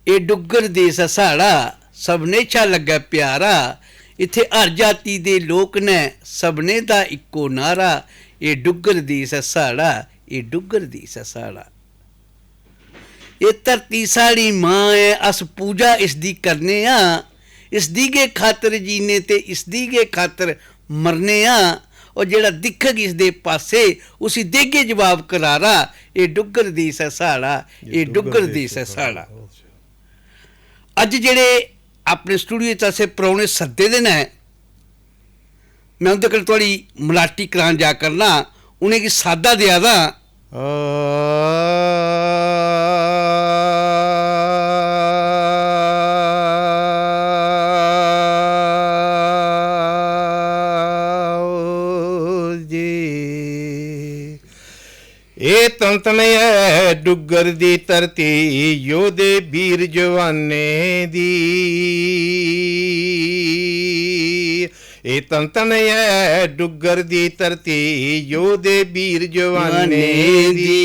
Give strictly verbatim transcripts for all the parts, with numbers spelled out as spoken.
एह् डुग्गर देस ऐ साढ़ा, सभनें शा लग्गै प्यारा। इत्थै हर जाति दे लोक न, सभनें दा इक्को नारा। एह् डुग्गर देस ऐ साढ़ा, एह् डुग्गर देस ऐ साढ़ा। एह् धरती साढ़ी मां ऐ, अस पूजा इसदी करने आं। इसदी गै खातर जीने ते इसदी गै खातर मरने आं। और जेह्ड़ा दिक्खग इसदे पासे, उसी देगे जवाब करारा। एह् डुग्गर देस ऐ साढ़ा, एह् डुग्गर देस ऐ साढ़ा। अज्ज जेह्ड़े अपने स्टूडियो च असें परौह्ने सद्दे दे न, में उं'दे कन्नै थुआढ़ी मलाटी करान जा करना, उ'नेंगी साद्दा देआ दा। आओ जी। एह् तन तन ऐ डुग्गर दी धरती, योधे बीर जवानें दी। एह् तन तन ऐ डुग्गर दी धरती, योधे बीर जवानें दी।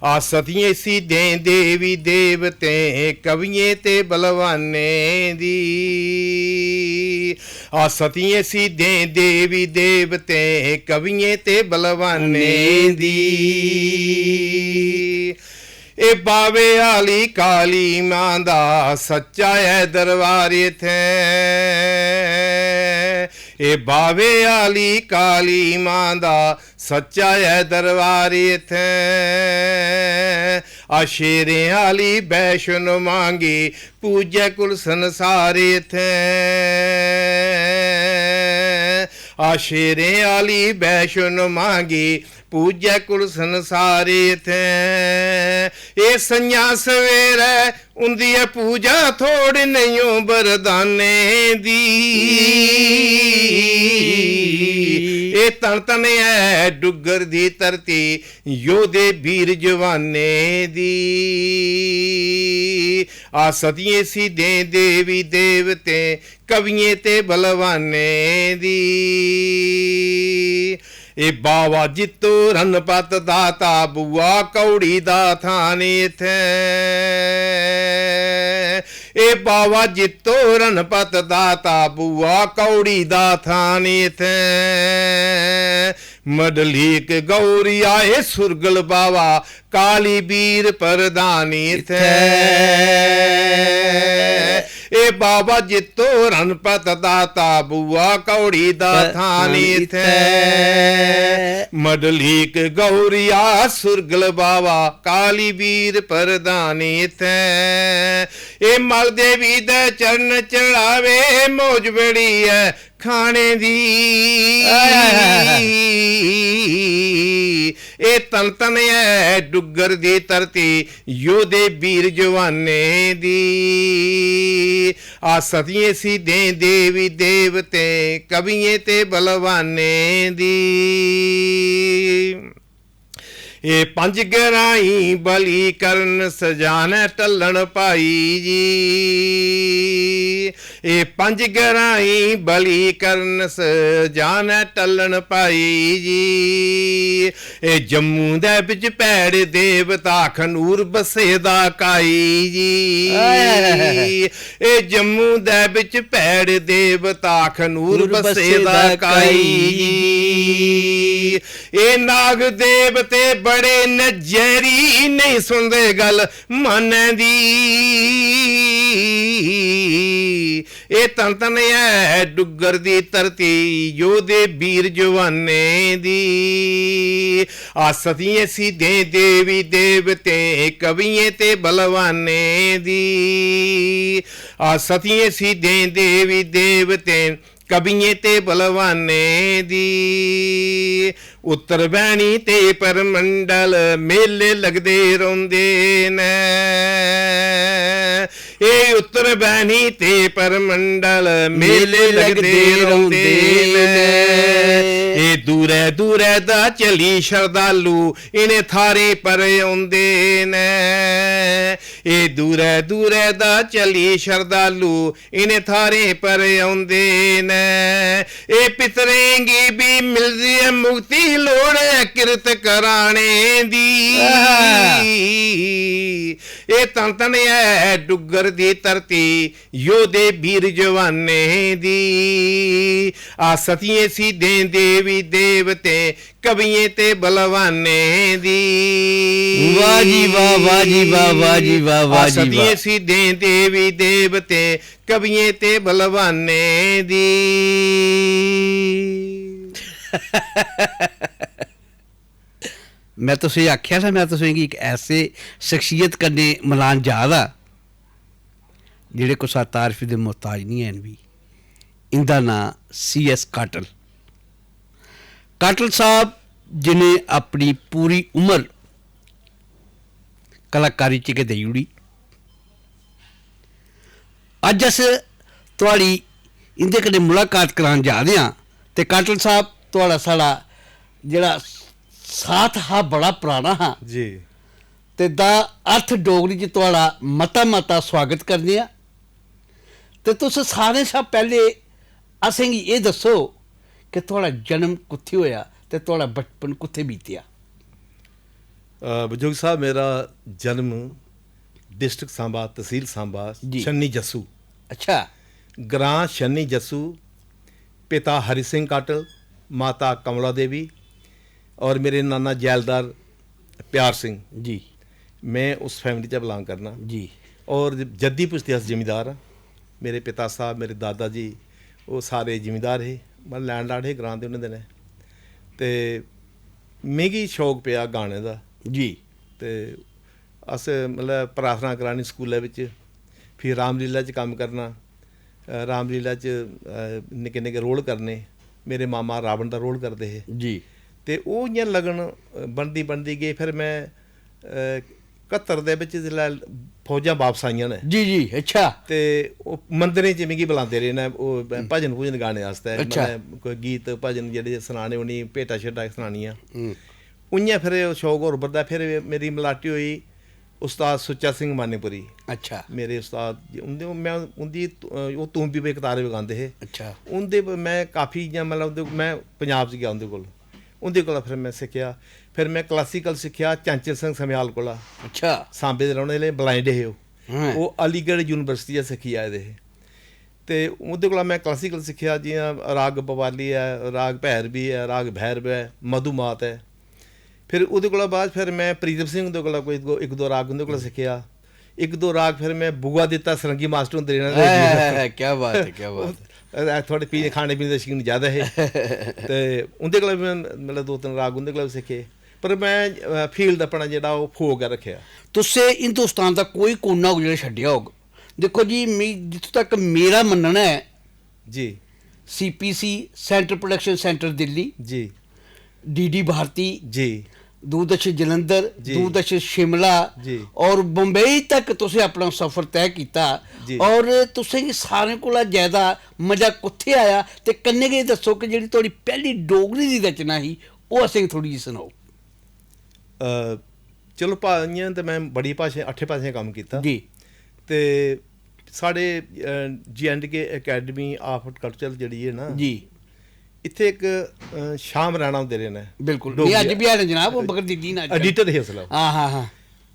आ सतियें सिद्धें देवी देवतें, कवियें ते बलवानें दी। आ सतियें सिद्धें देवी देवतें, कवियें ते बलवानें दी। ए बावे आह्ली काली मां दा सच्चा ऐ दरबार इत्थै। ए बावे आह्ली काली मां दा सच्चा ऐ दरबार इत्थै। आ शेरें आह्ली वैष्णो मां गी पूजै कुल संसार इत्थै। आ शेरें आह्ली वैष्णो मां गी पूजै कुल संसार इत्थै। एह् संञा सवेरै उं'दी ऐ पूजा, थोड़ नेईं ओ बरदानें दी। एह् तन तन ऐ डुग्गर दी धरती, योधे बीर जवानें दी। आ सतियें सिद्धें देवी देवतें, कवियें ते बलवानें दी। ए बावा जित्तो रणपत दाता, बुआ कौड़ी दा थान इत्थै। ए बावा जित्तो रणपत दाता, बुआ कौड़ी दा थान इत्थै। मडलीक गौरिया ए सुरगल बावा, काली बीर प्रधान इत्थै। ए बाबा जित्तो रणपत दाता, बुआ कौड़ी दा थान इत्थै। मडलीक गौरिया सुरगल बावा, काली बीर प्रधान इत्थै। ए मल देवी दे चरण चढ़ावे, मौज बड़ी ऐ खाने दी। आय, आय, आय, आय। ए तन तन ऐ डुग्गर दी धरती, योधे बीर जवानें दी। आ सतियें सिद्धें देवी देवतें, कवियें ते बलवानें दी। ए पंज ग्राईं बलि करन सजाने टल्लन भाई जी। ए पंज ग्राईं बलि करन सजाने टल्लन भाई जी। ए जम्मू दे बिच भैड़ देवता खनूर बसे दा काई जी। आय, आय, आय, आय। ए जम्मू दे बिच भैड़ देवता खनूर बसे दा काई जी। ए नाग देवते बड़े न जैहरी, नेईं सुनदे गल्ल मानै दी। ए तन तन ऐ डुग्गर दी धरती, योधे बीर जवानें दी। आ सतियें सिद्धें देवी देवतें, कवियें ते बलवानें दी। आ सतियें सिद्धें देवी देवतें, कवियें ते बलवानें दी। उत्तर बैनी ते परमंडल मेले लगदे रौंदे न। ए उत्तर बैनी ते परमंडल मेले लगदे रौंदे न। ए दूरै दूरै दा चली शरधालू इ'नें थाह्रें पर औंदे न। एह् दूरै दूरै दा चली शरधालु इ'नें थाह्रें पर औंदे न। एह् पितरें गी बी मिलदी ऐ मुक्ति, लोड़ ऐ किरत कराने दी। आहा। एह् धन धन ऐ डुग्गर दी धरती, योधे बीर जवानें दी। आ सतियें सिद्धें देवी देवतें, कवियें ते बलवानें दी। वाह जी वाह, वाह जी वाह, वाह जी वाह, वाह आ जी वाह। सतियें सिद्धें देवी देवतें, कवियें ते बलवानें दी। मैं तुसें आखेआ हा, मैं तुसें गी इक ऐसे शख्सियत कन्नै मलान जा दा, जेह्ड़े कुसै तारीफ दे मोहताज निं हैन बी। इंदा नांऽ सी एस काटल। काटल साहब, जिनें अपनी पूरी उम्र कलाकारी च गै देई ओड़ी, अज्ज अस थुआढ़ी इंदे कन्नै मुलाकात करान जा दे आं। ते काटल साहब, थुआढ़ा साढ़ा जेह्ड़ा साथ हा, बड़ा पराना हा। जी। ते दा अर्थ डोगरी च थुआढ़ा मता मता स्वागत करने आं। ते तुस सारें शा पैह्ले असेंगी एह् दस्सो कि थुआढ़ा जन्म कुत्थै होएआ ते थुआढ़ा बचपन कुत्थै बीतेआ? अ, बुजुर्ग साहब, मेरा जन्म डिस्ट्रिक्ट सांबा, तहसील सांबा, जी। छन्नी जस्सू। अच्छा। ग्रां छन्नी जस्सू, पिता हरि सिंह काटल, माता कमला देवी और मेरे नाना जैलदार प्यार सिंह। जी। मैं उस फैमिली च बिलोंग करना। जी। और जद्दी पुश्ती अस जमींदार आं। मेरे पिता साहब, मेरे दादा जी, ओह् सारे जमींदार हे, मतलब लैंडलार्ड हे ग्रां दे उ'नें दिनें। ते मिगी शौक पेआ गाने दा। जी। ते अस मतलब प्रार्थना करानी स्कूलै बिच, फ्ही रामलीला च कम्म करना। अ, रामलीला च, अ, निक्के निक्के रोल करने। मेरे मामा रावण दा रोल करदे हे। जी। ते ओह् इ'यां लगन, अ, बनदी बनदी गेई। फिर में, अ, कत्तर दे बिच जिसलै फौजां बापस आइयां न, जी, जी, अच्छा। ते ओह् मंदरें च मिगी बलांदे रेह् न, ओह् हम्म। भजन भुजन गाने आस्तै, अच्छा। मतलब कोई गीत भजन जेह्ड़े सनाने, उ'नेंगी भेटां शेटां सनानियां। हम्म। उ'आं फिर ओह् शौक होर बधदा। फिर मेरी मलाटी होई उस्ताद सुच्चा सिंह मानीपुरी। अच्छा। मेरे उस्ताद जी, उं'दे, में उं'दी, ओह् तूं बी कतारे बगांदे हे। अच्छा। उं'दे पर में काफी इ'यां, मतलब, उं'दे, में पंजाब च गेआ उं'दे कोल, उं'दे कोला फिर में सिक्खेआ। फिर में क्लासिकल सिक्खेआ चैंचल सिंह सम्याल कोला। अच्छा। सांबे दे रौह्ने आह्ले, ब्लाइंड हे ओह्। हां। ओह् अलीगढ़ यूनिवर्सिटी दा सिक्खियै आए दे हे। ते उं'दे कोला में क्लासिकल सिक्खेआ, जि'यां राग भवाली ऐ, राग भैरवी ऐ, राग भैरव ऐ, मधुमात ऐ। फिर ओह्दे कोला बाद फिर में प्रीतम सिंह हुंदे कोला कोई दो, इक दो राग उं'दे कोला सिक्खेआ। इक दो राग फिर में बुआ दित्ता सरंगी मास्टर हुंदे, इ'नें है, है, है, क्या बात है, क्या बात है। ओह्, अ, थोह्ड़े पीने, खाने पीने दे शौकीन ज्यादा हे। ते उं'दे कोला बी में, मतलब, दो तिन्न राग उं'दे कोला बी सिक्खे। पर में, अ, फील्ड अपना जेह्ड़ा ओह् फोक गै रक्खेआ। तुसें हिंदुस्तान दा कोई कोना होग जेह्ड़ा छड्डेआ होग? दिक्खो जी, मी, जित्थों तक मेरा मन्नना ऐ, जी। C P C, central production centre Delhi, जी। डी डी भारती, जी। दूरदर्शन जलंधर, जी। दूरदर्शन शिमला जी। और बम्बई तक तुसें अपना सफर तय कीता जी। और तुसें गी सारें कोला ज्यादा मजा कुत्थै आया? ते कन्नै गै दस्सो कि जेह्ड़ी थुआढ़ी पैह्ली डोगरी दी रचना ही, ओह् असेंगी थोह्ड़ी जी सनाओ। अ, चलो, भा-, इ'यां ते में बड़ी भाशें, अट्ठें भाशें कम्म कीता। जी। ते साढ़े, अ, J and K Academy of Culture जेह्ड़ी ऐ ना, जी। इत्थै इक, अ, शाम राणा हुंदे रेह् न। बिल्कुल। डोगरी नेईं, अज्ज बी हैन जनाब, ओह् मगर दिल्ली न अज्जकल। एडिटर हे उसलै ओह्। हां, हां, हां।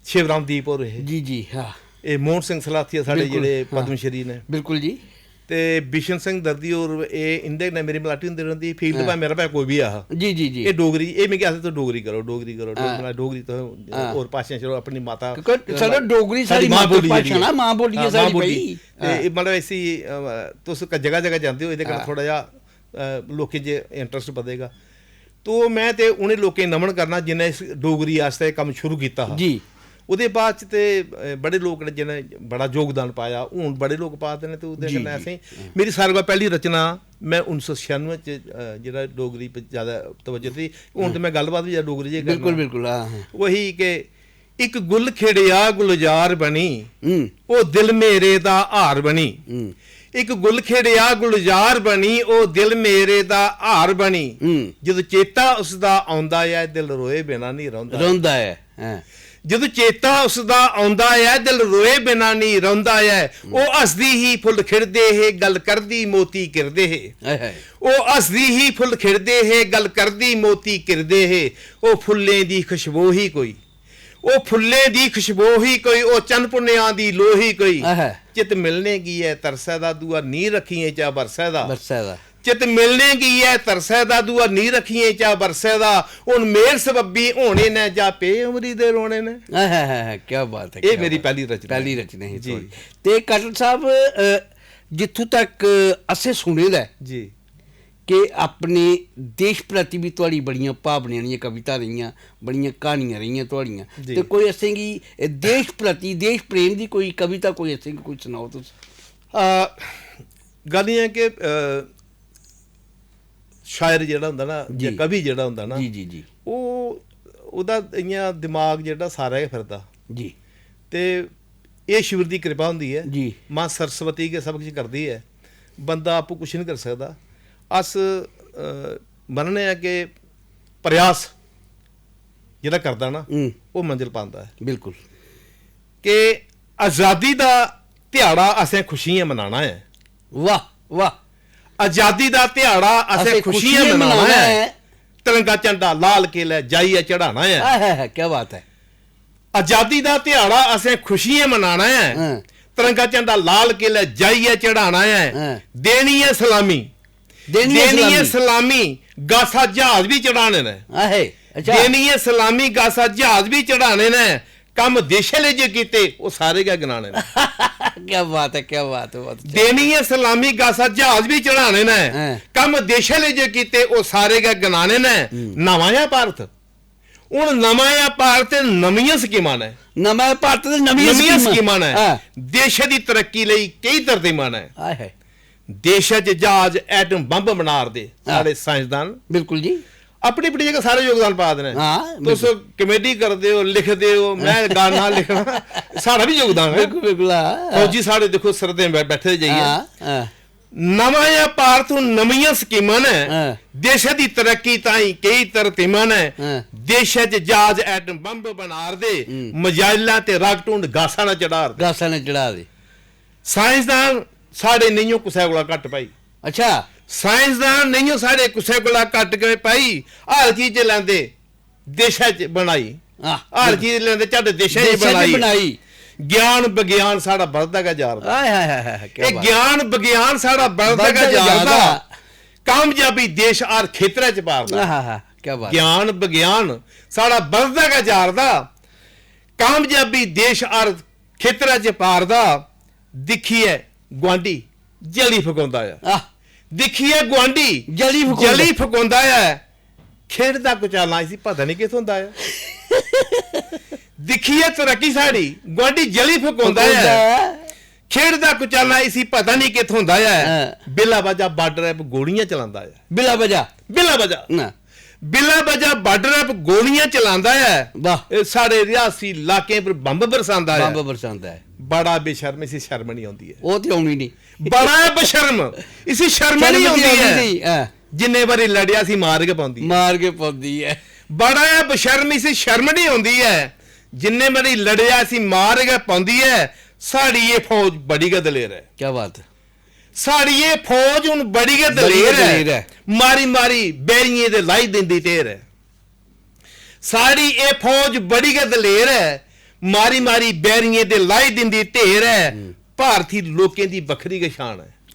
शिवराम दीप होर हे। जी, जी, हां। एह् मोहन सिंह सलाथिया साढ़े बिल्कुल, जेह्ड़े हां। पद्म श्री न। बिल्कुल जी। ते बिशन सिंह दर्दी होर, एह् इं'दे कन्नै मेरी मलाटी होंदी रौंह्दी ही। फील्ड हां। भाएं मेरा भाएं कोई बी ऐ हा। जी, जी, जी। एह् डोगरी, एह् मिगी आखदे, "तुस डोगरी करो, डोगरी करो, हां। डोगरी, डोगरी तुस हां। होर भाशां छड़ो, अपनी माता, क्योंकि चलो, डोगरी साढ़ी साढ़ी मां बोल्ली मातृभाशा जेह्ड़ी ऐ। ना, मां बोल्ली हां, ऐ साढ़ी मां बोल्ली। भाई। ते हां। एह् मतलब इसी, अ, तुस क-, जगह जगह जंदे ओ, एह्दे कन्नै हां। थोह्ड़ा जेहा, अ, लोकें च इंटरस्ट बधेगा।" तो में ते उ'नें लोकें गी नमन करना जि'नें इस डोगरी आस्तै कम्म शुरू कीता हा। जी। ओह्दे बाद च ते, अ, बड़े लोक न जि'नें बड़ा योगदान पाया, हून बड़े लोक पा दे न, ते ओह्दे जी, कन्नै जी। असें, हां। मेरी सारें कोला पैह्ली रचना, में उन्नी सौ छेआनुऐ च, अ, जेह्ड़ा डोगरी पर जैदा तवज्जो दित्ती, हून ते हां। में गल्लबात बी जैदा डोगरी च गै बिल्कुल, करना। बिल्कुल, हां, हां। ओही के इक गुल खेड़ेआ गुलजार बनी, हम्म। ओह् दिल मेरे दा हार बनी। हम्म। इक गुल खेड़ेआ गुलजार बनी, ओह् दिल मेरे दा हार बनी। हम्म। जदों चेता उसदा औंदा ऐ, दिल रोए बिना निं रौंह्दा ऐ। रौंह्दा ऐ, हां। जदूं चेता उसदा औंदा ऐ, दिल रोए बिना नेईं रौंह्दा ऐ। ओह् हसदी ही, फुल्ल खिड़दे हे, गल्ल करदी, मोती किरदे हे। हाय हाय। ओह् हसदी ही, फुल्ल खिड़दे हे, गल्ल करदी, मोती किरदे हे। ओह् फुल्लें दी खुशबू ही कोई, ओह् फुल्लें दी खुशबू ही कोई, ओह् चन्न पुन्नेआं दी लोऽ ही कोई। आहा। चित मिलने गी ऐ तरसै दा, दुआ नीं रक्खियें चा बरसै दा। बरसै दा। चित मिलने गी ऐ तरसै दा, दुआ नीं रक्खियें चा बरसै दा। हुन मेर सबब्बी होने न जां पे उमरी दे रोने न। आहा, हा, हा, क्या बात है, एह् क्या मेरी बात है। पैह्ली रचना पैह्ली ऐ। रचना ही जी। थुआढ़ी। ते काटल साहब, अ, जित्थूं तक असें सुने दा ऐ जी। कि अपने देश प्रति बी थुआढ़ी बड़ियां भावनां आह्लियां कविता रेहियां, बड़ियां क्हानियां रेहियां थुआढ़ियां। जी। ते कोई असेंगी देश प्रति, देश प्रेम दी कोई कविता कोई असेंगी कोई सनाओ तुस। आ, गल्ल एह् ऐ कि, अ, शायर जेह्ड़ा होंदा ना, जी। जां कवि जेह्ड़ा होंदा ना, जी, जी, जी। ओह्, ओह्दा इ'यां दमाग जेह्ड़ा सारा गै फिरदा। जी। ते एह् शिवर दी किरपा होंदी ऐ। जी। मां सरस्वती गै सब किश करदी ऐ, बंदा आपूं कुछ निं करी सकदा। अस, अ, मन्नने आं कि प्रयास जेह्ड़ा करदा ना, हम्म। ओह् मंजल पांदा ऐ। बिल्कुल। कि अजादी दा ध्याड़ा असें खुशियें मनाना ऐ। वाह, वाह। अजादी दा ध्याड़ा असें असें खुशियें खुशियें मनाना मनाना ऐ। ऐ। तिरंगा झंडा लाल किले जाइयै चढ़ाना ऐ। हाय, हाय, हाय, क्या बात है। अजादी दा ध्याड़ा असें खुशियें मनाना ऐ। हां। तिरंगा झंडा लाल किले जाइयै चढ़ाना ऐ। हां। देनी ऐ सलामी। देनी ऐ देनी ऐ सलामी। सलामी, गासा ज्हाज बी चढ़ाने न। आहे, अच्छा। देनी ऐ सलामी, गासा ज्हाज बी चढ़ाने न। कम्म देशै लेई जे कीते, ओह् सारे गै गनाने न। क्या बात है, क्या बात है, बहुत अच्छा। देनी ऐ सलामी, गासा ज्हाज बी चढ़ाने न। हां। कम्म देशै लेई जे कीते, ओह् सारे गै गनाने न। हम्म। नमां ऐ भारत, हुन नमां ऐ भारत ते नमियां स्कीमां न। नमां ऐ भारत ते नमियां नमियां स्कीमां। स्कीमां न। हां। देशै दी तरक्की लेई केई तरतीबां न। हाय हाय। देशै च ज्हाज, atom bomb बना'रदे हां। साढ़े साइंसदान। बिल्कुल जी। अपनी अपनी जगह सारे योगदान पा दे न। हां, तुस बिल्कुल। Comedy करदे ओ, लिखदे ओ, में गाना लिखना, साढ़ा बी योगदान ऐ। बिल्कुल, बिल्कुल, हां। फौजी साढ़े दिक्खो सरहदें बै-, बैठे दे जाइयै। हां, हां। नमां ऐ भारत, हुन नमियां स्कीमां न। हां। देशै दी तरक्की ताईं केई तरतीबां न। हां। देशै च ज्हाज, atom bomb बना'रदे, हम्म। Missile ते rocket हुन गासा ने चढ़ा'रदे। गासा ने चढ़ा'रदे। साइंसदान साढ़े नेईं ओ कुसै कोला घट्ट भाई। अच्छा। साइंसदान नेईं ओ साढ़े कुसै कोला घट्ट गै भाई। हर चीज च लैंदे देशै च बनाई। आह, हर चीज लैंदे झट देशै च देशै च बनाई। बनाई। ज्ञान विज्ञान साढ़ा बधदा गै जा'रदा। हाय, हाय, हाय, हाय, क्या एह् बात। ज्ञान विज्ञान साढ़ा बधदा बधदा गै गै जा'रदा। जा'रदा। कामयाबी देश हर खेतरै च पा'रदा। आह, हा, हा, क्या बात। ज्ञान विज्ञान साढ़ा बधदा गै जा'रदा। कामयाबी देश हर खेतरै च पा'रदा। दिक्खियै गुआंढी जली फकोंदा ऐ। आह। दिक्खियै गुआंढी जली फकोंदा। जली फकोंदा ऐ। खेढदा कुचालां इसी पता निं केह् थ्होंदा ऐ। दिक्खियै तरक्की साढ़ी गुआंढी जली फकोंदा ऐ। फकोंदा ऐ। खेढदा कुचालां इसी पता निं केह् थ्होंदा ऐ। हां। बिला बजा बार्डरै पर गोलियां चलांदा ऐ। बिला बजा। बिला बजा। ना। बिला बजा बार्डरै पर गोलियां चलांदा ऐ। वाह। एह् साढ़े रियासी लाकें पर बम्ब बरसांदा ऐ। बम्ब बरसांदा ऐ। बड़ा बेशर्म, इसी शर्म निं औंदी ऐ। ओह् ते औनी निं। बड़ा ऐ बेशर्म, इसी शर्म शर्म निं ते औंदी औनी ऐ। निं, हां। जिन्ने बारी लड़ेआ इसी मार गै पौंदी ऐ। मार गै पौंदी ऐ। बड़ा ऐ बेशर्म, इसी शर्म निं औंदी ऐ। जिन्ने बारी लड़ेआ इसी मार गै पौंदी ऐ। साढ़ी एह् फौज बड़ी गै दलेर ऐ। क्या बात ऐ। साढ़ी एह् फौज हुन बड़ी गै बड़ी गै दलेर ऐ। दलेर ऐ। मारी मारी बैरियें दे लाई दिंदी ढेर ऐ। साढ़ी एह् फौज बड़ी गै दलेर ऐ। मारी मारी बैरियें दे लाई दिंदी ढेर ऐ। हम्म। भारती लोकें दी बक्खरी गै शान ऐ।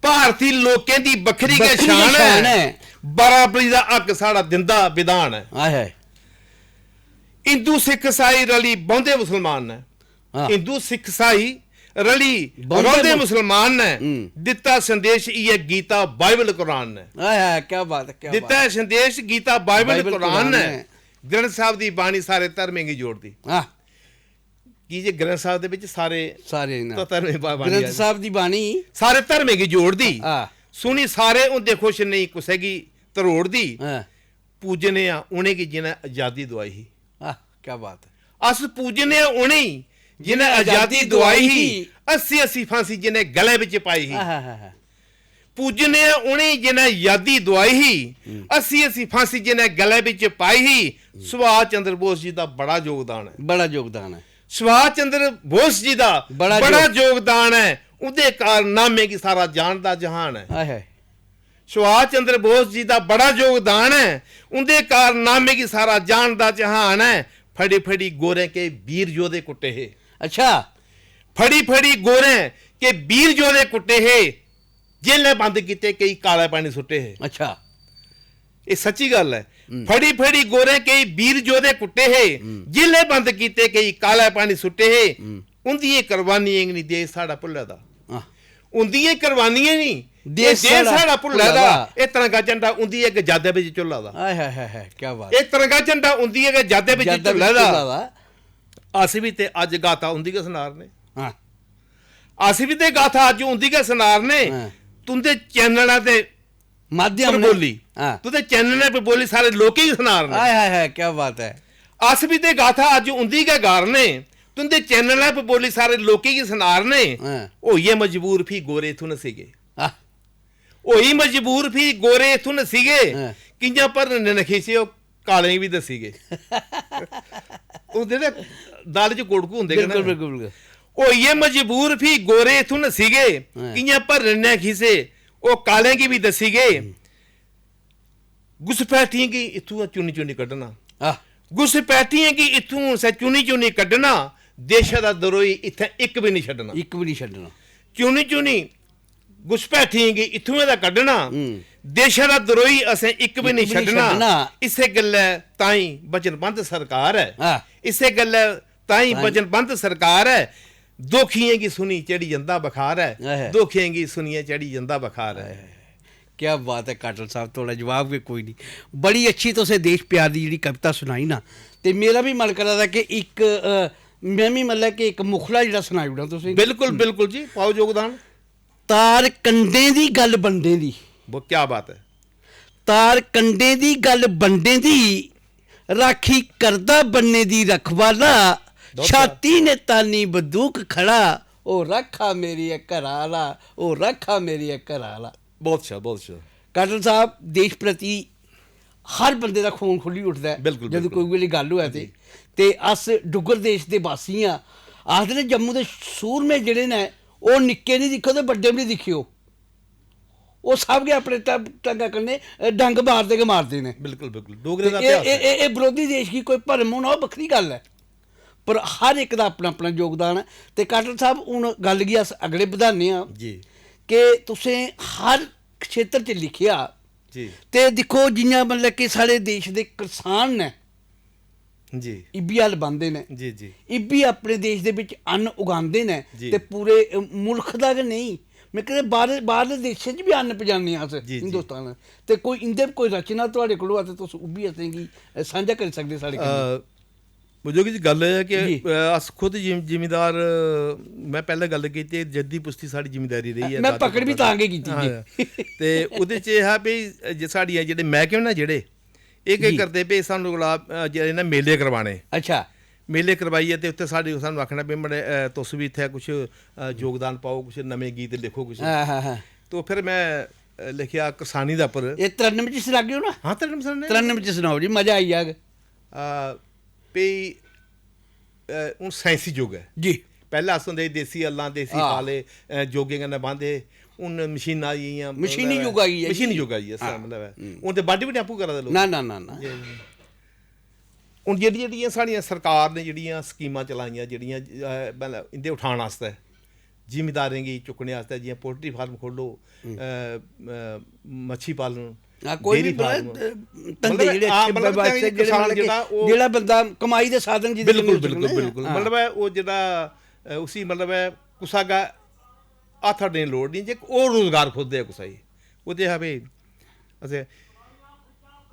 भारती लोकें दी बक्खरी गै बक्खरी गै शान शान ऐ। ऐ। बराबरी दा हक साढ़ा दिंदा विधान ऐ। हाय हाय। हिंदू सिख ईसाई रली बौंह्दे मुसलमान न। हां। हिंदू सिख ईसाई रली बौंह्दे रौंह्दे मु-, मुसलमान न। हम्म। दित्ता संदेश इ'यै गीता बाइबल कुरान न। हाय हाय, क्या बात है, क्या दित्ता बात है। संदेश गीता बाइबल बाइबल कुरान कुरान न। न। ग्रंथ साहब दी बाणी सारे धर्में गी जोड़दी। हां। की जे ग्रंथ साहब दे बिच सारे सारे न। तो धर्में बा-, बाणी ग्रंथ आई। साहब दी बाणी सारे धर्में गी जोड़दी। हां। सुनी सारे होंदे खुश, नेईं कुसै गी तरोड़दी। हां। पूजने आं उ'नेंगी जि'नें अजादी दुआई ही। आह, क्या बात है। अस पूजने आं उ'नेंगी जि'नें जि'नें अजादी अजादी दुआई दुआई ही। ही। हस्सी हस्सी फांसी जि'नें गले बिच पाई ही। आह, हा, हा। पूजने उ'नें जिनें यादी दुआई ही, हम्म। अस्सी अस्सी फांसी जिनें गले बिच पाई ही, हम्म। सुभाष चंद्र बोस जी दा बड़ा योगदान ऐ। बड़ा योगदान ऐ। सुभाष चंद्र बोस जी दा बड़ा बड़ा योग- योगदान ऐ। उं'दे कारनामे गी सारा जानदा जहान ऐ। आय हाय। सुभाष चंद्र बोस जी दा बड़ा योगदान ऐ। उं'दे कारनामे गी सारा जानदा जहान ऐ। फड़ी फड़ी गोरें के वीर योधे कुट्टे हे। अच्छा। फड़ी फड़ी गोरें के वीर योधे कुट्टे हे। जेलै बंद कीते केई काले पानी सुट्टे हे। अच्छा। एह् सच्ची गल्ल ऐ। हम्म। फड़ी फड़ी गोरें केई वीर योधे कुट्टे हे। हम्म। जेलै बंद कीते केई काले पानी सुट्टे हे। हम्म। उंदियें कुर्बानियें गी निं देश साढ़ा भुल्ले दा। आह। उंदियें कुर्बानियें गी देश देश साढ़ा साढ़ा भुल्ले भुल्ले दा। दा। एह् तिरंगा झंडा उंदी इक यादै बिच झुल्ला दा। हाय, हाय, हाय, हाय, क्या बात। एह् तिरंगा झंडा उंदी इक यादै बिच यादै बिच झुल्ले दा। झुल्ला दा। अस बी ते अज्ज गाथा उंदी गै सनारने। हां। अस बी ते गाथा अज्ज उंदी गै सनारने। हां। तुंदे चैनल ते माध्यम पर ने। बोली। हां। तुंदे चैनल पर बोली सारे लोकें गी सनारने। हाय, हाय, हाय, क्या बात ऐ। अस बी ते गाथा अज्ज उंदी गै गारने। तुंदे चैनल पर बोली सारे लोकें गी सनारने। हां। होइयै मजबूर फ्ही गोरे इत्थूं नस्सी गे। हां। होई मजबूर फ्ही गोरे इत्थूं नस्सी गे। हां। कि'यां भरने न खीसे ओह् कालें गी बी दस्सी गे। उं'दे ते दाल च कोड़कू होंदे गै ना। बिल्कुल, बिल्कुल, बिल्कुल। होइयै मजबूर फ्ही गोरे इत्थूं नस्सी गे। हां। कि'यां भरने न खीसे ओह् कालें गी बी दस्सी गे। हम्म। घुसपैठियें गी इत्थूं चुनी चुनी कड्ढना। आह। घुसपैठियें गी इत्थूं असें चुनी चुनी कड्ढना। देशा दा दरोई इत्थें इक बी निं छड्डना। इक बी निं छड्डना। चुनी चुनी घुसपैठियें गी इत्थुआं दा कड्ढना। हम्म। देशा दा दरोई असें इक बी इक निं बी निं छड्डना। छड्डना। इस्सै गल्लै ताईं वचनबद्ध सरकार ऐ। आह। इस्सै गल्लै ताईं ताईं। वचनबद्ध सरकार ऐ। दोखियें गी सुनी चढ़ी जंदा बखार ऐ। आह। दोखियें गी सुनियै चढ़ी जंदा बखार ऐ। आह। क्या बात ऐ काटल साहब, थुआढ़ा जवाब गै कोई निं। बड़ी अच्छी तुसें देश प्यार दी जेह्ड़ी कविता सनाई ना, ते मेरा बी मन करा दा कि इक, अ, में बी मतलब कि इक मुखड़ा जेह्ड़ा सनाई ओड़ां तुसें गी। बिल्कुल, बिल्कुल जी, पाओ योगदान। तार कंडें दी गल्ल बंडें दी। वो क्या बात ऐ। तार कंडें दी गल्ल बंडें दी, राखी करदा बन्ने दी रखवाला, बहुत छाती ने तानी बंदूक खड़ा, ओ राखा मेरी ऐ घरा आह्ला, ओ राखा मेरी ऐ घरा आह्ला। बहुत अच्छा, बहुत अच्छा। काटल साहब, देश प्रति हर बंदे दा खून खु'ल्ली उठदा ऐ बिल्कुल, जदूं बिल्कुल। कोई बी गल्ल होऐ ते। जी। ते अस डुग्गर देश दे वासी आं, आखदे न जम्मू दे सूरमे जेह्ड़े न, ओह् निक्के निं दिक्खो ते बड्डे बी निं दिक्खेओ। ओह् सब गै अपने ढ-, ढंगा कन्नै, अ, डंग मारदे गै मारदे न। बिल्कुल, बिल्कुल। डोगरें ते दा एह्, इतिहास एह्, ऐ। एह्, एह् बरोधी देश गी कोई भरम होना, ओह् बक्खरी गल्ल ऐ, पर हर इक दा अपना, अपना योगदान ऐ। ते काटल साहब, हून गल्ल गी अस अगड़े बधाने आं जी। कि तुसें हर क्षेत्र च लिखेआ। जी। ते दिक्खो, जि'यां मतलब कि साढ़े देश दे करसान न, जी। इब्बी हल बांह्दे न। जी, जी। इब्बी अपने देश दे बिच अन्न उगांदे न जी। ते पूरे, अ, मुल्ख दा गै नेईं, में कहते बाहर, बाहरले देशें च बी अन्न पजाने आं अस जी, जी। हिंदुस्तान। ते कोई इं'दे पर कोई रचना थुआढ़े कोल होऐ ते तुस ओह् बी असेंगी, अ, सांझा करी सकदे साढ़े कन्नै। अ, बुझो कि गल्ल एह् ऐ कि, जी। अ, अस खुद जिम-, जिमींदार, अ, में पैह्लें गल्ल कीती, जद्दी पुश्ती साढ़ी जिमींदारी रेही ऐ, में दादे पकड़ बी परदादे। तां गै कीती हां। जी। ते ओह्दे च एह् हा भई जे साढ़ियां जेह्ड़े मैह्कमे न जेह्ड़े, एह् केह् जी। करदे भई सानूं कोला, अ, जेह्ड़े न मेले करवाने। अच्छा। मेले करवाइयै ते उत्थै साढ़े, सानूं आखना भई मड़े, अ, तुस बी इत्थै कुछ, अ, योगदान पाओ, कुछ नमें गीत लिखो कुछ। हां, हां, हां। तो फिर में, अ, लिखेआ करसानी दे उप्पर। एह् तरन्नम च सनागे ओ ना? हां, तरन्नम सनाने। तरन्नम च सनाओ जी, मजा आई जाग। अ, भई, अ, हून साइंसी युग ऐ। जी। पैह्लें अस होंदे हे देसी हल्लां, देसी हां। फाले, अ, जोगें कन्नै बांह्दे हे। हून मशीनां आई गेइयां, मशीनी मतलब, युग आई गेआ मशीनी जी। युग आई गेआ, इसदा हां। मतलब ऐ। हम्म। हून ते बाड्ढी बी निं आपूं करा दे लोक। ना, ना, ना, ना। जी। हून जेह्ड़ी, जेह्ड़ियां साढ़ियां सरकार ने जेह्ड़ियां स्कीमां चलाइयां, जेह्ड़ियां, अ, मतलब इं'दे उठान आस्तै, जिमींदारें गी चुक्कने आस्तै, जि'यां पोल्ट्री फार्म खोह्ल्लो, हम्म। अ, अ, मच्छी पालन, हां, कोई डेयरी बी बड़ा, फार्म। अ, धंधे मतलब, जेह्ड़े हां, अच्छे मतलब, बड़े किसान अच्छे, जेह्ड़े मतलब कि जेह्ड़ा ओह् जेह्ड़ा बंदा कमाई दे साधन जेह्दे बिल्कुल, कन्नै बिल्कुल, चुक्कने, बिल्कुल। हां। मतलब ऐ, ओह् जेह्ड़ा, अ, उसी मतलब ऐ, कुसै अग्गै हत्थ अड्डने दी लोड़ निं, जे ओह् रोजगार खोह्लदे ऐ कुसै गी। ओह् ते हा भई, असें,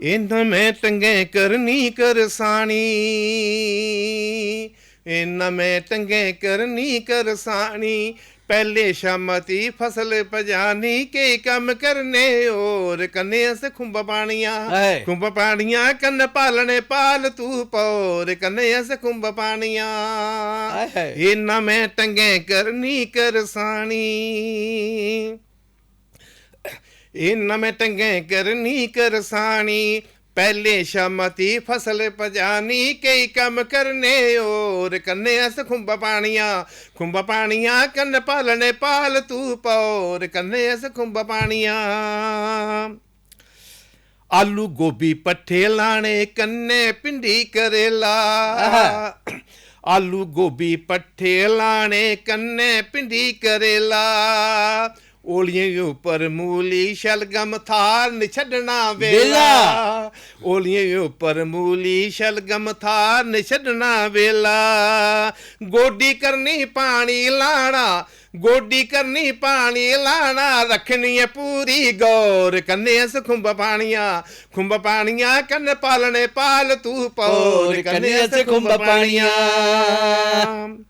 "एह् नमें ढंगें करनी करसानी, एह् नमें ढंगें करनी करसानी, पैह्लें शा मती फसल पजानी, केई कम्म करने होर, कन्नै अस खुंब पानियां, हाय। खुंब पानियां, कन्नै पालने पालतू पौर, कन्नै अस खुंब पानियां।" हाय, हाय। एह् नमें ढंगें करनी करसानी। एह् नमें ढंगें करनी करसानी, पैह्लें शा मती फसल पजानी, केई कम्म करने होर, कन्नै अस खुंब पानियां, खुंब पानियां, कन्नै पालने पालतू पौर, कन्नै अस खुंब पानियां। आलू गोभी पट्ठे लाने, कन्नै भिंडी करेला। आहा। आलू गोभी पट्ठे लाने, कन्नै भिंडी करेला। ओलियें उप्पर मूली शलगम थार, निं छड्डना बेला। बेला। ओलियें उप्पर मूली शलगम थार, निं छड्डना बेला। गोड्डी करनी पानी लाना, गोड्डी करनी पानी लाना, रक्खनी ऐ पूरी गौर। कन्नै अस खुंब पानियां, खुंब पानियां, कन्नै पालने पालतू पौर, होर कन्नै कन्नै अस अस खुंब खुंब पानियां। पानियां।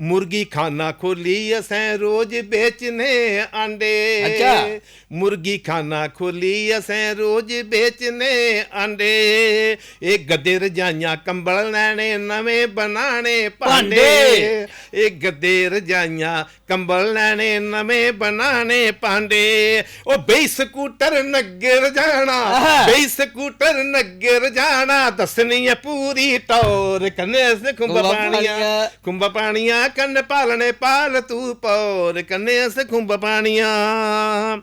मुर्गी खाना खोली असें, रोज बेचने अंडे। अच्छा। मुर्गी खाना खोली असें, रोज बेचने अंडे। एह् गद्दे रजाइयां कंबल लैने, नमें बनाने भांडे। भांडे। एह् गद्दे रजाइयां कंबल लैने, नमें बनाने भांडे। ओ बेही स्कूटर नग्गर जाना, आहा। बेही स्कूटर नग्गर जाना, दस्सनी ऐ पूरी टौर। कन्नै अस खुंब खुंब पानियां, पानियां। खुंब पानियां, कन्नै पालने पालतू पौर, कन्नै अस खुंब पानियां।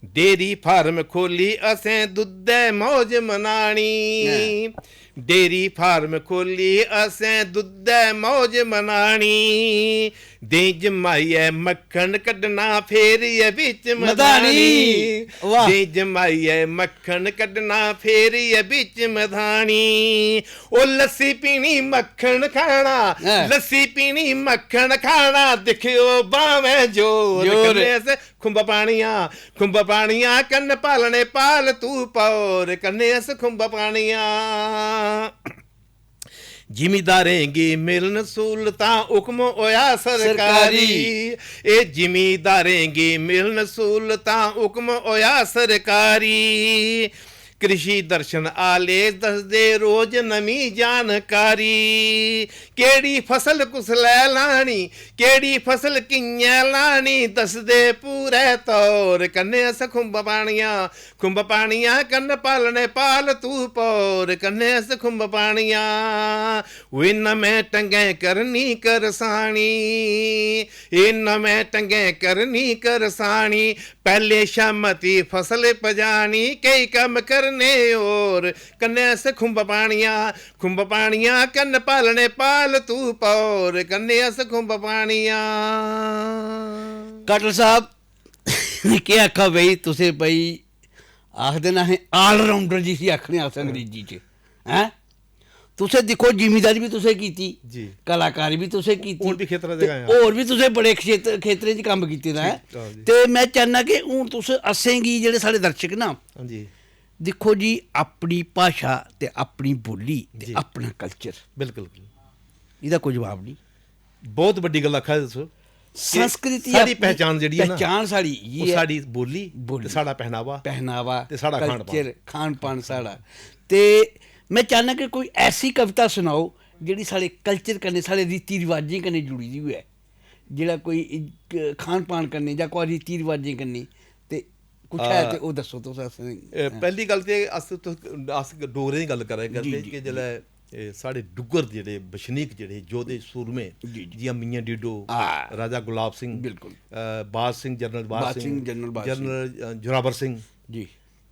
डेयरी फार्म खोली असें, दुद्धै मौज मनानी। हैं। डेयरी फार्म खोली असें, दुद्धै मौज मनानी। देहीं जमाइयै मक्खन कड्ढना, फेर ऐ बिच मधानी। मधानी। वाह। देहीं जमाइयै मक्खन कड्ढना, फेर ऐ बिच मधानी। ओ लस्सी पीनी, मक्खन खाना, हैं। लस्सी पीनी, मक्खन खाना, दिक्खेओ बाह्में जोर। जोर। कन्नै अस खुंब पानियां, खुंब पानियां, कन्नै पालने पालतू पौर, कन्नै अस खुंब पानियां। जिमीदारें गी मिलन स्हूलतां, हुक्म होआ सरकारी। सरकारी। एह् जिमीदारें गी मिलन स्हूलतां, हुक्म होआ सरकारी। कृषि दर्शन आह्ले दसदे रोज नमीं जानकारी। केह्ड़ी फसल कुसलै लानी, केह्ड़ी फसल कि'यां लानी, दसदे पूरे तौर। कन्नै अस खुंब पानियां, खुंब पानियां, कन्नै पालने पालतू पौर। कन्नै अस खुंब पानियां। ओए नमें ढंगें करनी करसानी, एह् नमें ढंगें करनी करसानी। पैह्लें शा मती फसल पजानी, केई कम्म करने होर। कन्नै अस खुंब पानियां, खुंब पानियां, कन्नै पालने पालतू पौर। कन्नै अस खुंब पानियां। काटल साहब, केह् आखा भाई, तुसें भाई आखदे न असें ऑलराउंडर जिसी आखने अस अंग्रेजी च, हैं? तुसें दिक्खो, जिमीदारी बी तुसें कीती, जी। कलाकारी बी तुसें कीती, होर बी खेतरें च ते गै आं। होर बी तुसें बड़े क्षेत्र, खेतरें च कम्म कीते दा ऐ। ठीक, हां जी। ते में चाह्न्नां कि हून तुस असेंगी, जेह्ड़े साढ़े दर्शक ना, हां जी। दिक्खो जी, अपनी भाशा ते अपनी बोल्ली ते जी। अपना कल्चर, बिल्कुल, बिल्कुल। एह्दा कोई जवाब निं। बहुत बड्डी गल्ल आखा दे तुस। संस्कृति साढ़ी अपनी पहचान जेह्ड़ी ऐ ना, पहचान साढ़ी इ'यै ओह् ऐ। साढ़ी बोल्ली, बोल्ली। ते साढ़ा पहनावा, पहनावा, ते साढ़ा खान-पान। कल्चर, खान-पान साढ़ा। ते में चाह्न्नां कि कोई ऐसी कविता सनाओ जेह्ड़ी साढ़े कल्चर कन्नै, साढ़े रीति रिवाजें कन्नै जुड़ी दी होऐ, जेह्ड़ा कोई इक खान-पान कन्नै जां कोई रीति रिवाजें कन्नै, ते कुछ है आ, ते ओह् दस्सो तुस असें। ए, पैह्ली गल्ल ते अस तुस, अस डोगरें दी गल्ल करा जी, करदे जी, कि जी। जेल्लै एह् साढ़े डुग्गर दे जेह्ड़े बसनीक जेह्ड़े योद्धे सूरमे, जी, जी। जि'यां मियां डीडो, हां। राजा गुलाब सिंह, बिल्कुल। अ, बाज सिंह, जनरल बाज बाज सिंह, सिंह, जनरल बाज सिंह। जनरल, अ, जोरावर सिंह। जी।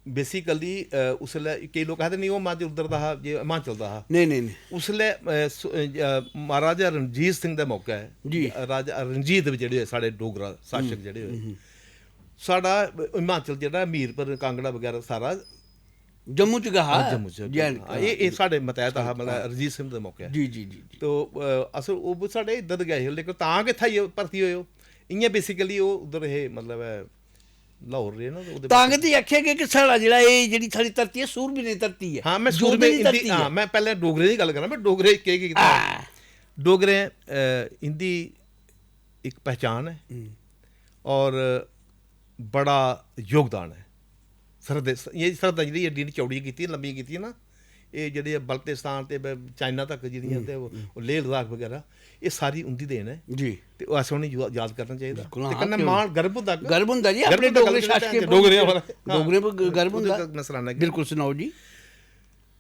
Basically, अ, उसलै केईं लोक आखदे, "नेईं, ओह् मां उद्धर दा हा, जे हिमाचल दा हा।" नेईं, नेईं, नेईं। उसलै, अ, सु-, अ, महाराजा रणजीत सिंह दे मौके जी। राजा रणजीत जेह्ड़े होए साढ़े डोगरा शासक हम्म, जेह्ड़े होए, हम्म। साढ़ा हिमाचल जेह्ड़ा मीरपुर, कांगड़ा बगैरा सारा जम्मू च गै हा। हां, जम्मू च। J and K हां, एह्, एह् साढ़े मतैह्त हा, मतलब, अच्छा। रणजीत सिंह दे मौके। जी, जी, जी, जी। तो, अ, अस, ओह् बी साढ़े इद्धर गै हे, लेकिन तां गै इत्थै आइयै भर्ती होए ओह्। इ'यां basically ओह् उद्धर हे, मतलब, ऐ, लाहौर रेह् ना, ते ओह्दे तां बाद गै ते आखेआ गेआ कि साढ़ा जेह्ड़ा एह्, जेह्ड़ी साढ़ी धरती ऐ, सूरबीरें दी धरती ऐ, हां, में योद्धें सूरबीरें दी दी, धरती हां, ऐ। में पैह्लें डोगरें दी गल्ल करां, में डोगरे केह्, केह् कीता? हां। डोगरें, अ, इं'दी इक पहचान ऐ हम्म। और बड़ा योगदान ऐ। सरहदें, एह् सरहदां जेह्ड़ी एड्डी एड्डी चौड़ियां कीतियां, लम्मियां कीतियां ना, एह् जेह्ड़े बल्तिस्तान ते ब- चाइना तक जेह्ड़ियां ते ओह् ओह् लेह लद्दाख बगैरा, एह् सारी उं'दी देन ऐ। जी। ते अस उ'नेंगी याद करना चाहिदा। बिल्कुल, हां, ते कन्नै क्यों? मान गर्व होंदा कि- गर्व होंदा जी, गर्व अपने होंदा डोगरे गल्ल शासकें करदे डोगरे हां। पर डोगरे पर गर्व ओह्दे होंदा। तक मैं सनाना कि- बिल्कुल, सनाओ जी।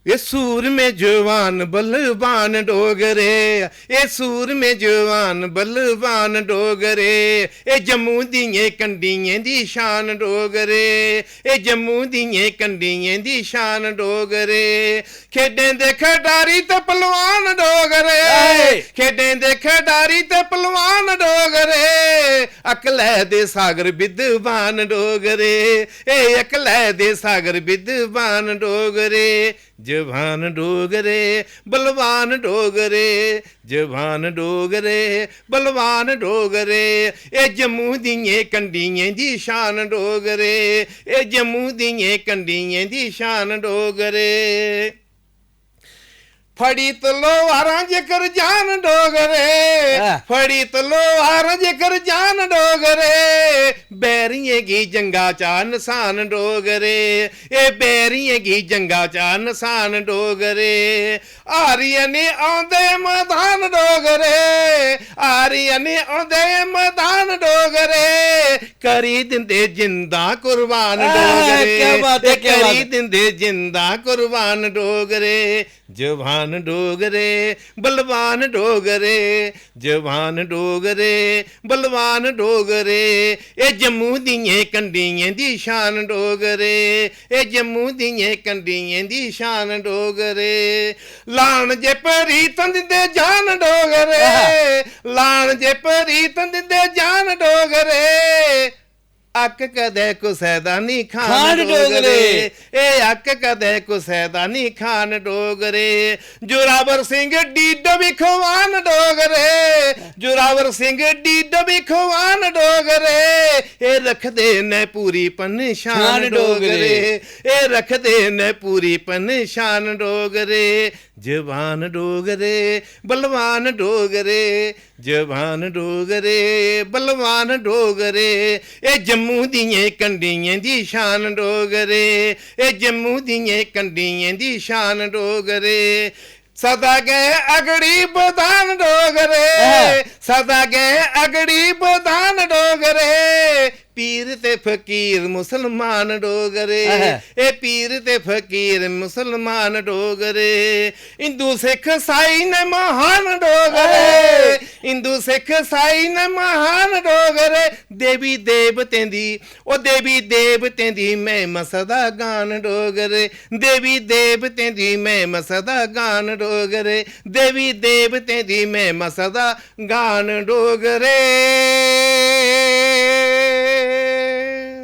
ए सूरमे जवान बलवान डोगरे, ए सूरमे जवान बलवान डोगरे, ए जम्मू दियें कंडियें दी शान डोगरे, ए जम्मू दियें कंडियें दी शान डोगरे। खेडें दे खडारी ते पलवान डोगरे, आए। खेडें दे खडारी ते पलवान डोगरे, अकलै दे सागर विद्वान डोगरे, ए अकलै दे सागर विद्वान डोगरे। जवान डोगरे, बलवान डोगरे, जवान डोगरे, बलवान डोगरे, ए जम्मू दियें कंडियें दी शान डोगरे, ए जम्मू दियें कंडियें दी शान डोगरे। फड़ी तलोआरां जेकर जान डोगरे, हां। फड़ी तलोआरां जेकर जान डोगरे, बैरियें गी जंगा चा नसान डोगरे, ए बैरियें गी जंगा चा नसान डोगरे। हारियै निं औंदे मदान डोगरे, हारियै निं औंदे मदान डोगरे, करी दिंदे जिंदा कुर्बान आह, डोगरे, क्या बात है, ए क्या करी बात है। दिंदे जिंदा कुर्बान डोगरे। जवान डोगरे, बलवान डोगरे, जवान डोगरे, बलवान डोगरे, ए जम्मू दियें कंडियें दी शान डोगरे, ए जम्मू दियें कंडियें दी शान डोगरे। लान जे परीत दिंदे जान डोगरे, आहा। लान जे परीत दिंदे जान डोगरे, अक कदै कुसै दा निं खान खान डोगरे, डोगरे। ए अक कदै कुसै दा निं खान डोगरे। जोरावर सिंह डीडो बी खुआन डोगरे, जोरावर सिंह डीडो बी खुआन डोगरे, ए रखदे न पूरी पनशान शान डोगरे। डोगरे, ए रखदे न पूरी पनशान डोगरे। जवान डोगरे, बलवान डोगरे, जवान डोगरे, बलवान डोगरे, ए जम्मू दियें कंडियें दी शान डोगरे, ए जम्मू दियें कंडियें दी शान डोगरे। सदा गै अगड़ी बधान डोगरे, आहा। सदा गै अगड़ी बधान डोगरे, पीर ते फकीर मुसलमान डोगरे, आहा। ए पीर ते फकीर मुसलमान डोगरे, हिंदू सिख साई न महान डोगरे, आहा। हिंदू सिख साई न महान डोगरे, देवी देवतें दी, ओ देवी देवतें दी महिमा सदा गान डोगरे, देवी देवतें दी महिमा सदा गान डोगरे, देवी देवतें दी महिमा सदा गान डोगरे।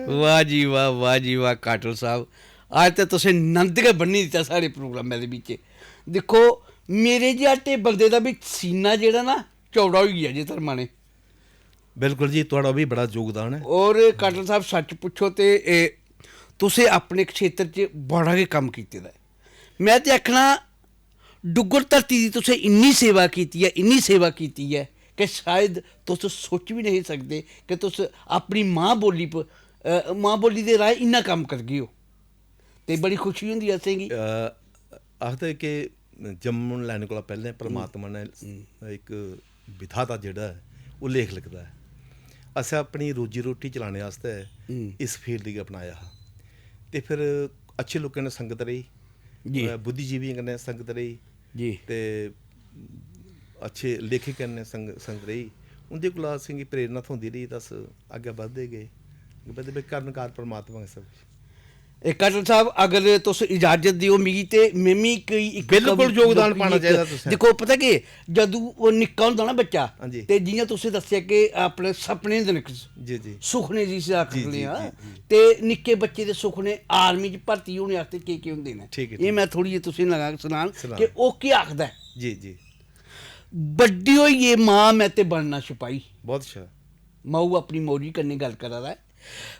वाह जी वाह, वाह जी वाह, काटल साहब, अज्ज ते तुसें नंद गै बन्नी दित्ता साढ़े प्रोग्रामै दे बिच। दिक्खो, मेरे जेहा ढेबल दे दा बी सीना जेह्ड़ा ना, चौड़ा होई गेआ जे धर्मा ने। बिल्कुल जी, थुआढ़ा बी बड़ा योगदान ऐ। और काटल साहब, सच पुच्छो ते एह् तुसें अपने क्षेत्र च बड़ा गै कम्म कीते दा ऐ। में ते आखना, डुग्गर धरती दी तुसें इन्नी सेवा कीती ऐ, इन्नी सेवा कीती ऐ कि शायद तुस सोची बी नेईं सकदे कि तुस अपनी मां बोली पर, अ, मां बोली दे राहें इन्ना कम्म करगे ओ। ते बड़ी खुशी होंदी ऐ असेंगी। अ, आखदे कि जन्म लैने कोला पैह्लें परमात्मा ने इक विधाता जेह्ड़ा ऐ, ओह् लेख लिखदा ऐ। असें अपनी रोजी रोटी चलाने आस्तै हम्म। इस फील्ड गी अपनाया हा। ते फिर अच्छे लोकें ने संगत रेही, जी। अ, बुद्धिजीवियें कन्नै संगत रेही, जी। ते अच्छे लेखकें कन्नै संग-, संगत रेही। उं'दे कोला असेंगी प्रेरणा थ्होंदी रेही, ते अस अग्गें बधदे गे। अग्गें बधदे गे, कर्मकार परमात्मा गै सब किश। ए, काटल साहब, अगर तुस इजाजत देओ मिगी, ते में मी कोई इक बिल्कुल कवि-, योगदान लोक पाना इक, चाहिदा तुसें। दिक्खो, पता केह्, जदूं ओह् निक्का होंदा ना बच्चा, हां जी। ते जि'यां तुसें दस्सेआ कि अपने सपने होंदे न, जी, जी। सुखने जिसी आखने जी, जी, आं, जी, जी। ते निक्के बच्चे दे सुखने आर्मी च भर्ती होने आस्तै केह् केह् होंदे न, ठीक ऐ, एह् ठीक में ऐ। थोड़ी जेही तुसें लगा सनान सनान। कि ओह् केह् आखदा ऐ। जी, जी। बड्डी होइयै मां, में ते बनना सपाही। बहुत अच्छा। माऊ अपनी मौजी कन्नै गल्ल करा दा ऐ।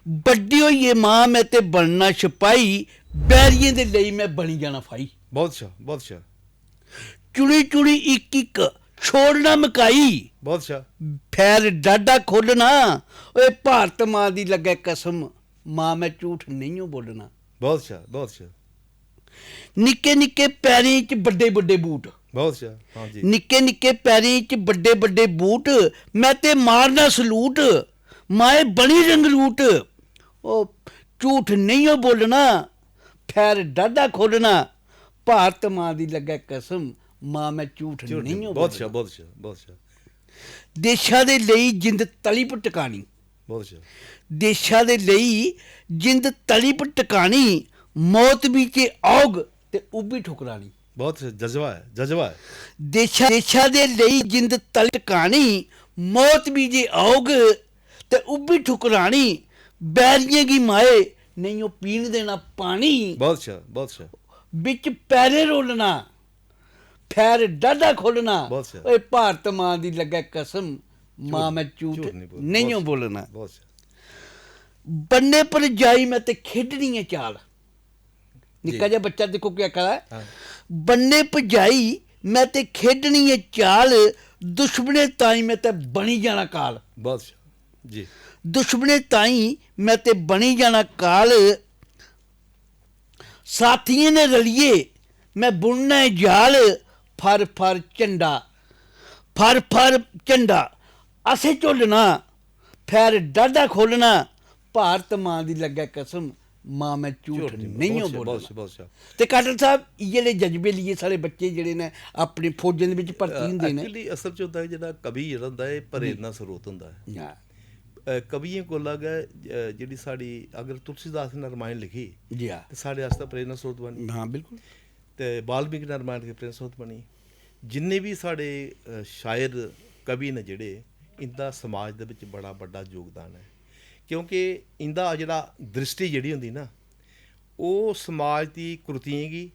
बड्डी होइयै मां, में ते बनना सपाही, बैरियें दे लेई में बनी जाना फाही। बहुत अच्छा, बहुत अच्छा। चुनी चुनी इक इक छोड़ना मकाई, बहुत अच्छा। फैर डाडा खोलना। ओए भारत मां दी लग्गै कसम, मां, में झूठ नेईं बोलना। बहुत अच्छा, बहुत अच्छा। निक्के निक्के पैरें च बड्डे बड्डे बूट। बहुत अच्छा। हाँ जी। निक्के निक्के पैरें च बड्डे बड्डे बूट। मैं ते मारना सलूट। माए बनी रंगरूट। ओ झूठ नेईं ओ बोलना। फैर डाढा खोलना। भारत मां दी लग्गै कसम। मां मैं झूठ झूठ नेईं नहीं। ओ बहुत अच्छा, बोलना। बहुत अच्छा, बहुत अच्छा। देशा दे लेई जिंद तली पर टकानी। बहुत अच्छा। देशा दे लेई जिंद तली पर टकानी। मौत बी जे औग ते उब्बी ठुकरानी। बहुत अच्छा, जज्बा है, जज्बा है। देशा देशा दे लेई जिंद तली टकानी। मौत बी जे औग ते उब्बी ठुकरानी। बैरियें गी माए नेईं ओ पीन देना पानी। बहुत अच्छा, बहुत अच्छा। बिच पैरें रोलना। फैर डाढा खोलना। बहुत अच्छा। ओए भारत मां दी लग्गै कसम। मां मैं झूठ झूठ नहीं बोल- नेईं ओ बहुत बोलना। बहुत अच्छा। बन्ने पर जाई मैं ते खेढनी ऐ चाल। निक्का जी। जेहा बच्चा दिक्खो केह् आखा दा ऐ। हाँ। बन्ने पर जाई मैं ते खेढनी ऐ चाल। दुश्मने ताई मैं ते बनी जाना काल। बहुत अच्छा जी। दुश्मने ताई मैं ते बनी जाना काल। साथियें ने रलिए मैं बुनना ऐ जाल। फर फर झंडा, फर फर झंडा असें झोलना। फैर डाढा खोलना। भारत मां दी लग्गै कसम। मां मैं झूठ झूठ नहीं नेईं ओ बहुत अच्छा, बोलना। बहुत अच्छा, बहुत अच्छा। ते काटल साहब, इ'यै ले जज्बे लेइयै साढ़े बच्चे जेह्ड़े ने अपने फौजें दे बिच भर्ती होंदे ने। एक्चुअली असल च होंदा है जेह्ड़ा कवि जेह्ड़ा होंदा है, एह् प्रेरणा स्रोत होंदा है। हां। अ, कवियें कोला गै अ, जेह्ड़ी साढ़ी, अगर तुलसीदास ने रामायण लिखी जी हां। ते साढ़े आस्तै प्रेरणा स्रोत बनी, हां, बिल्कुल। ते वाल्मीकि ने रामायण दी प्रेरणा स्रोत बनी। जिन्ने बी साढ़े अ, शायर कवि न जेह्ड़े, इंदा समाज दे बिच बड़ा बड्डा योगदान ऐ, क्योंकि इंदा जेह्ड़ा दृष्टि जेह्ड़ी होंदी ना, ओह् समाज दी कुरीतियें गी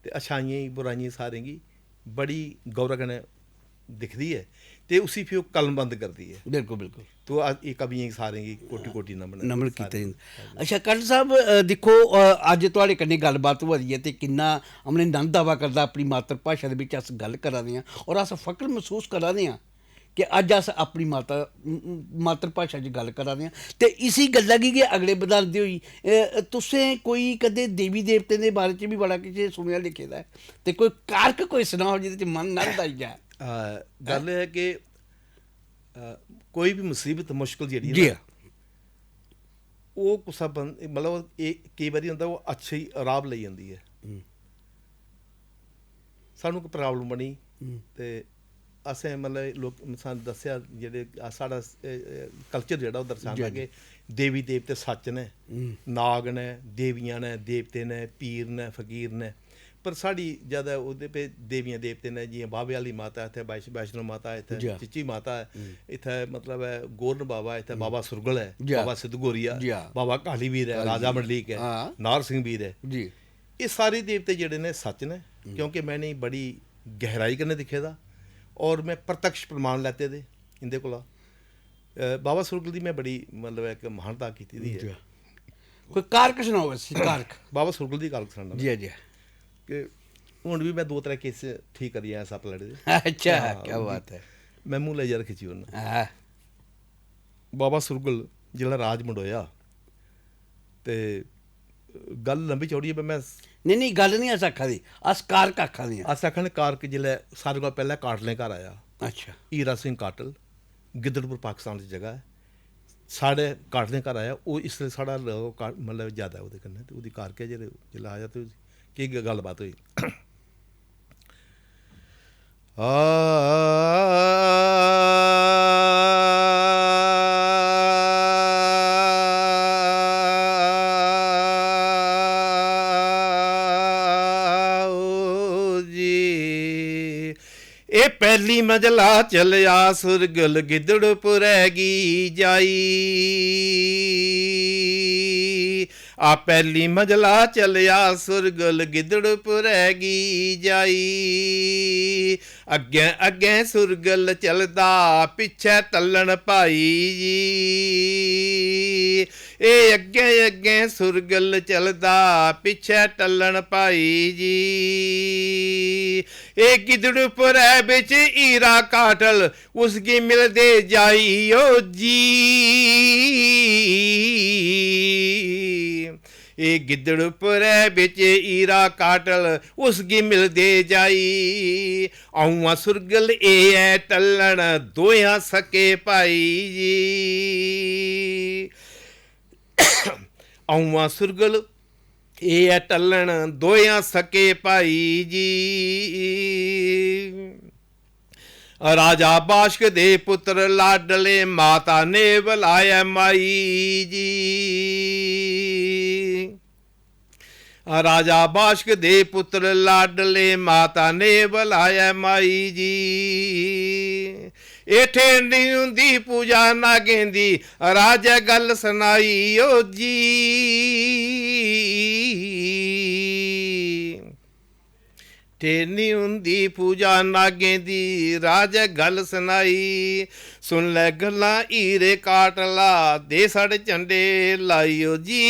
ते अच्छाइयें गी, बुराइयें गी, सारें गी बड़ी गौर कन्नै दिखदी ऐ ते उसी फ्ही ओह् कलमबंद करदी ऐ। बिल्कुल, बिल्कुल। तो अस एह् कवियें गी सारें गी कोटि कोटि नमन ऐ। नमन सारें कीते गी। जंदे। अच्छा, काटल साहब, अ, दिक्खो, अ, अज्ज थुआढ़े कन्नै गल्लबात होआ दी ऐ ते किन्ना हमने नंद आवा करदा अपनी मातृभाशा दे बिच अस गल्ल करा दे आं और अस फख्र मसूस करा दे आं कि अज्ज अस अपनी माता, म-, म-, मातृभाशा च गल्ल करा दे आं। ते इसी गल्ला गी गै अगड़े बधांदे होई, अ, तुसें कोई कदें देवी देवतें दे बारे च बी बड़ा किश सुनेआ लिखे दा ऐ, ते कोई कारक कोई सनाओ जेह्दे च मन नंद आई जा। अ, गल्ल एह् ऐ कि अ, कोई बी मुसीबत, मुश्कल जेह्ड़ी ऐ जी। ना, ओह् कुसै बंद-, मतलब एह् केईं बारी होंदा, ओह् अच्छी राह् लेई जंदी ऐ। हम्म। सानूं कोई प्रॉब्लम बनी हम्म। ते असें, मतलब, लोक, सानूं दस्सेआ, जेह्ड़े अस, साढ़ा कल्चर जेह्ड़ा ओह् दर्शांदा जी, कि देवी देवते सच्च न, हम्म। नाग न, देवियां न, देवते न, पीर न, फकीर न, पर साढ़ी जैदा ओह्दे पे देवियां देवते न, जि'यां बाह्वे आह्ली माता ऐ इत्थै, वैश-, वैष्णो माता ऐ इत्थै, जी। चिच्ची माता ऐ हम्म। इत्थै, मतलब ऐ गौरन बाबा ऐ इत्थै, बाबा सुरगल ऐ, जी। बाबा सिद्ध गोरिया, जी, हां। बाबा काली वीर ऐ, काली राजा वीर। मंडलीक ऐ, हां। नार सिंह वीर ऐ। जी। एह् सारे देवते जेह्ड़े ने सच्च न, क्योंकि में इ'नेंगी बड़ी गैहराई कन्नै दिक्खे दा और में प्रत्यक्ष प्रमाण लैते दे इं'दे कोला। अ, बाबा सुरगल दी में बड़ी, मतलब, इक महानता कीती दी ऐ। जी। कोई कारक सनाओ इसी, कारक। बाबा सुरगल दी गल्ल सनाना। जी, जी। कि हून बी में दो त्रै केस ठीक करियै आया सप्प लड़े दे। अच्छा, हां, क्या बात है। में मूंह लेई जरा खिच्ची ओड़ना। हां। बाबा सुरगल जिसलै राज मंडोआ ते गल्ल लंबी चौड़ी ऐ, पर में नेईं, नेईं, गल्ल निं अस आखा दे, अस कारक आखा दे आं। अस आखने कारक जिसलै सारें कोला पैह्लें काटलें घर आया, अच्छा। हीरा सिंह काटल, गिद्दड़पुर पाकिस्तान च जगह ऐ, साढ़े काटलें घर आया, ओह् इसलै साढ़ा ल-, का-, मतलब ज्यादा ओह्दे कन्नै, ते ओह्दी कारक ऐ जेह्ड़े जिसलै आया ते केह् ग-, गल्लबात होई। आ, ओ जी, एह् पैह्ली मंजला चलेआ सुरगल गिद्दड़पुरै गी जाई। आ पैह्ली मंजला चलेआ सुरगल गिद्दड़पुरै गी जाई। अग्गें अग्गें सुरगल चलदा, पिच्छै टल्लन भाई जी। एह् अग्गें अग्गें सुरगल चलदा, पिच्छै टल्लन भाई जी। एह् गिद्दड़पुरै बिच हीरा काटल, उसगी मिलदे जाई ओ जी। एह् गिद्दड़ पर ऐ बिच हीरा काटल, उसगी मिलदे जाई। अ'ऊं आं सुरगल, एह् ऐ टल्लन, दोयां सक्के भाई जी। अ'ऊं आं सुरगल, एह् ऐ टल्लन, दोयां सक्के भाई जी। राजा बाशक दे पुत्र लाडले, माता ने बलाया माई जी। राजा बाशक दे पुत्र लाडले, माता ने बलाया माई जी। एठे निं हुंदी पूजा नागें दी, राजै गल्ल सनाई ओ जी। ते निं हुंदी पूजा नागें दी, राजै गल्ल सनाई। सुन लै गल्लां हीरे काटला, दे साढ़े झंडे लाई ओ जी।